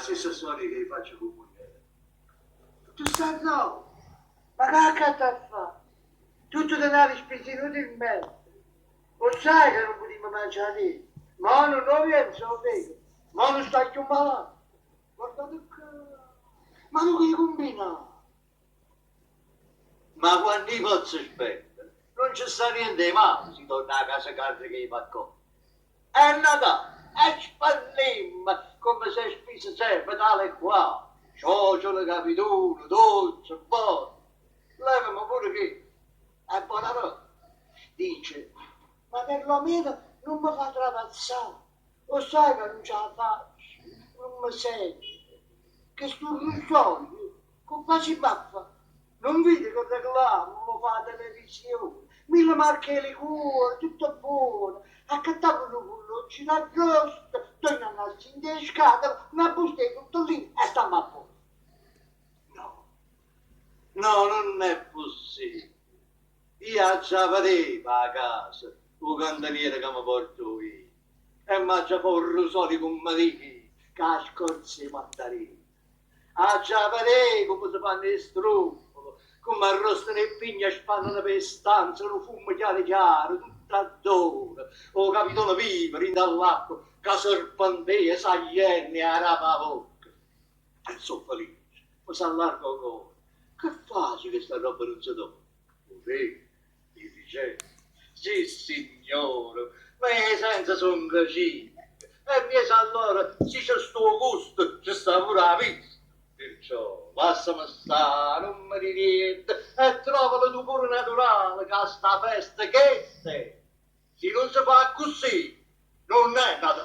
stessa storia che faccio cu mugliera. Tutta sta roba, ma che accatta a fa? Tutto denaro speso inutilmente. 'O ssaje ca nun putimmo mangià niente? Mo nun 'o pienze 'o vero? Mo nun sta cchiù malato. Guardate ccà. Ma tu che 'e cumbinato? Ma quanno 'e pozzo spennere? Nun ce sta niente 'e male si torno 'a casa carreca 'e paccone. È Natale e spennimmo comme s'è spiso sempe, tale e quale, ciociola, capitune, dolce, bone. Levame pure chesto. È bona roba. Dice, ma perlomeno nun me fa trapazzà. 'O ssaje ca nun ce 'a faccio, nun me sento. Che stu rusolio che facimmo a fa? Nun vide che reclame mo fa 'a televisione? Mille marche 'e liquore, tutto buono. Accattavo nu pulloncino arrosto, doje nanasse dint' 'e scatole, na busta 'e tortellini e stammo a posto. No, no, nun è possibile. Io aggia vedé p' 'a casa 'o canteniere ca me porta 'o vino e m'aggia fa 'o rusolio comme dico io, cu 'a scorza 'e mandarino. Aggia vedé comme se fanno 'e strummole, comme arrostano 'e pigne e spannano p' 'e stanze nu fummo chiaro chiaro, tutt'addore, 'o capitone vivo dint' 'all'acqua ca serpentea saglienne e arape 'a vocca. E so' felice, me s'allarga 'o core. Che fa si chesta rrobba nun se tocca? 'O vero, 'e ricette. Sissignore, ma 'e senze songo cinche, e mmiez'a lloro si ce sta 'o gusto, ce sta pure 'a vista. Pirciò, lassame sta, nun me di' niente, e trovalo tu pure naturale ca sta festa chesta è. Si nun se fa accussì, nun è Natale.